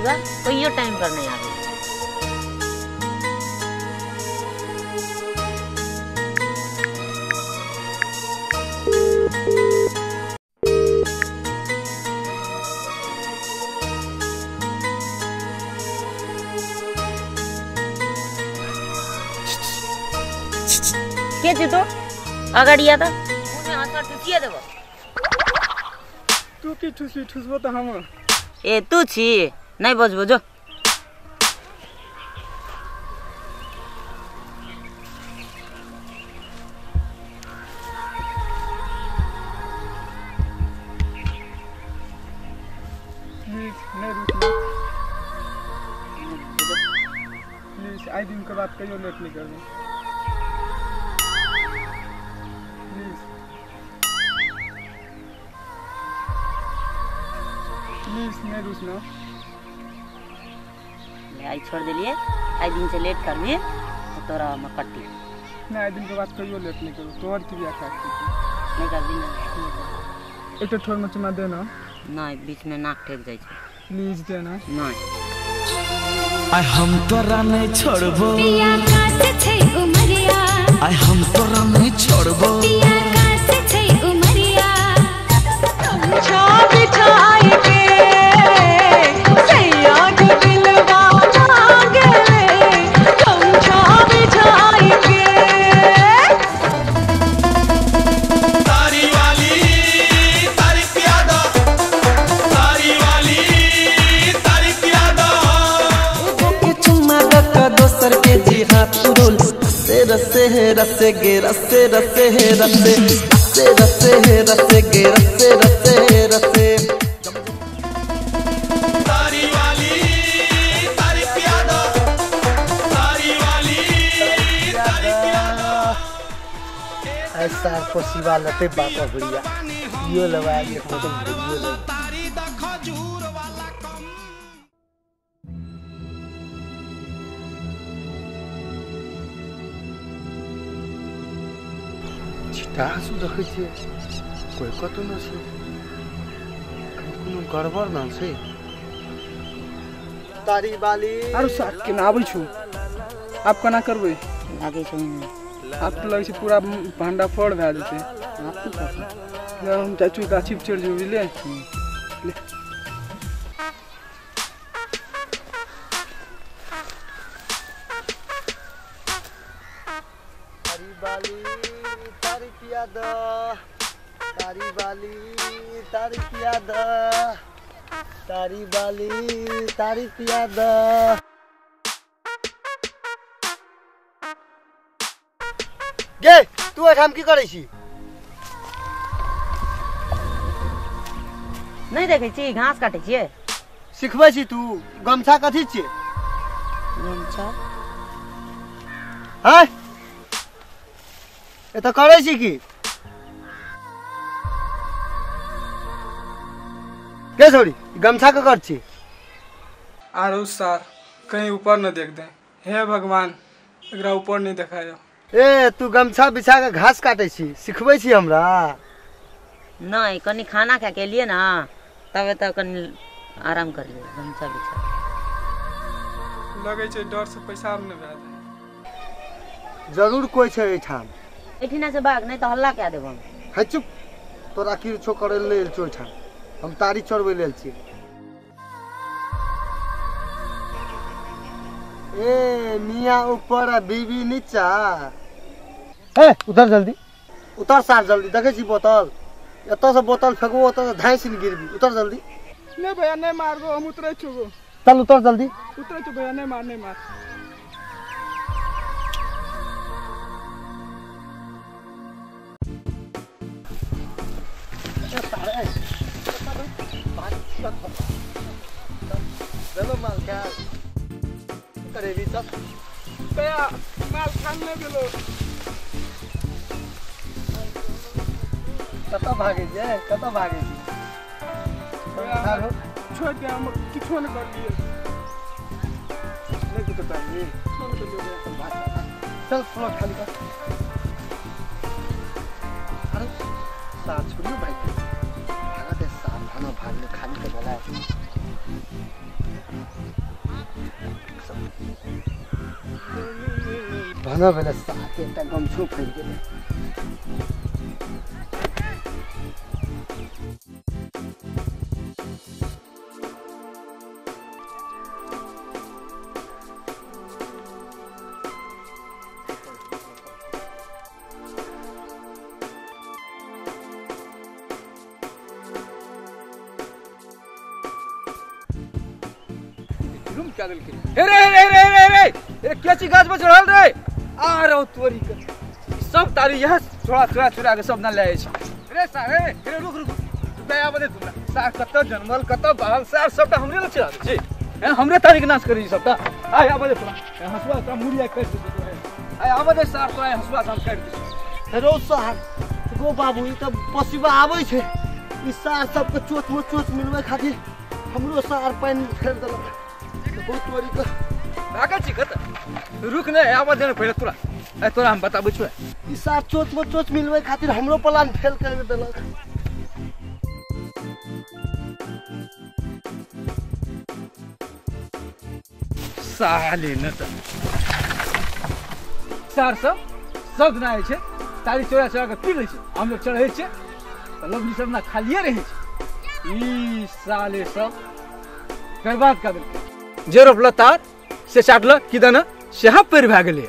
मौगा कहियो टाइम पर नहीं आवे। के छी तो अगाड़िया त मुँह में हाथ ठुसिए देबो। तू की ठुसी ठुसबो त हम। ए तू छी नहीं बजबो जो। प्लीज नहीं रुकना, प्लीज I दिन के बाद कहियो लेट नहीं करबो, प्लीज प्लीज नहीं रुसना। ले आई छोड़ देलिए, आई दिन से लेट करबी तो तोरा हम कट्टी। नहीं आई दिन के बाद कहियो लेट नहीं करू, तोहर की बियाह काट नहीं करबी ना। एक तो ठोर में चुमा देना। नहीं बीच में नाक ठेक जाय छै। प्लीज देना। नहीं आई हम तोरा नहीं छोड़बो, पिया कास छै उमरिया। आई हम तोरा नहीं छोड़बो, पिया कास छै उमरिया। गमछा बिछाई के सैया के दिलवा मांगले, गमछा बिछाई के। तारी वाली तारी प्यादा, तारी वाली तारी प्यादा। के चुम्मा दक दोसर के जी हाथ उड़ोल, रसे रसे हे रसे गे रसे रसे हे रसे रसे रसे हे रसे गे रसे रसे हे रसे। तारी वाली तारी प्यादा, तारी वाली तारी प्यादा। ऐसा पसीवा लते बापा भैया यो लवा एक बोतल भरियो ले। तारी द खजूर वाला कम। छिटासु देखै छियै कोइ कतौ न छै, कहीं कोनो गड़बड़ न छै। तारी बाली आरो साथ केना आबै छु, आब केना करबै? लागै छै आब तऽ लगै छै पूरा भंडा फोड़ भए जेतै। आब की करबै? हम जाइ छी गाछी पर चढ़ि जेबै बुझलियै। ले तारी बाली तारी पिया द, तारी बाली तारी पिया द, तारी बाली तारी पिया द। गे तू एठाम की करै छी? नहीं देखै छी घास काटै छियै। सिखबै छी तू? गमछा कथी छियै? गमछा हैं एतऽ करै छी की? गे छोरी गमछा ककर छी? आरो सार कहीं ऊपर न देख दे, हे भगवान एकरा ऊपर नहीं देखायो। ए तू गमछा बिछा के घास काटै छी, सिखबै छी हमरा? नहीं कनी खाना खा के लिए ना तब तब कनी आराम कर लिए गमछा बिछा। लगै छै डर से पैसा नहि भए जाय। जरूर कोइ छै एहिठाम। एठिना से भाग नहीं तो हल्ला कए देब हम। है चुप, तोरा की छो करै लेल छौ एहिठाम? हम तारी चढ़बै लेल छी। ए मियाँ ऊपर आ बीबी नीचा। ए उतर जल्दी, उतर सार जल्दी, देखै छी बोतल? एतऽ से बोतल फेंकबो ओतऽ से धाँसि ने गिरबी, उतर जल्दी। नहीं भैया नहीं मारबो, हम उतरै छौ। चल उतर जल्दी। उतरै छौ भैया, नहीं मार नहीं मार। चलो माल खा करेबी चल। भैया माल खान नहीं गेलो। कतऽ भागै छियै? कतऽ भागै छी? छोड़ दे, हम किछो नहि करलियै। नहि किछो करलियै? छोड़ देलियै। चल प्लॉट खाली कर। अरे साथ छोड़ियो भाई, भागा दे सावधान भागले खाली के भला। धना भेलै साथ एकटा गमछो फैल गेलै। रे रे रे रे रे रे केची गाछ पर चढ़ल रे आ रहो तोरी के सब तारी यहाँ चोरा चोरा चोरा के सब ना ले आइ छै रे सार रे रे रुक रुक दया बदे तुमरा सार कत जन्मल कत बढ़ल सार सबटा हमरे लग चला छै हैं हमरे तारी के नाश करी सबटा आय आबे तोरा हंसुआ तोरा मुड़िया काट दे आय आबे दे सार तोरा हंसुआ हम काट दे रो सार गो बाबू ई त पसीबा आबै छै ई सार सबके चोच में चोच मिलबै खातिर हमरो सार पानि फेर देलक बहुत तोरी के भागल छी कत रुक नै आबे दे पहिले तोरा ए तोरा हम बताबै छु ई सार चोच में चोच मिलबै खातिर हमरो प्लान फेल कर देलक। साले न त सार सब सब ना छै तारी चोरा चोरा के पी लै छै हम लोग चढ़ै छै त लवली सब ना खालिए रहै छै ई साले सब बर्बाद कर देलकै जे रोपल तार से चाटल कि दना सेहा पैर भए गेलै।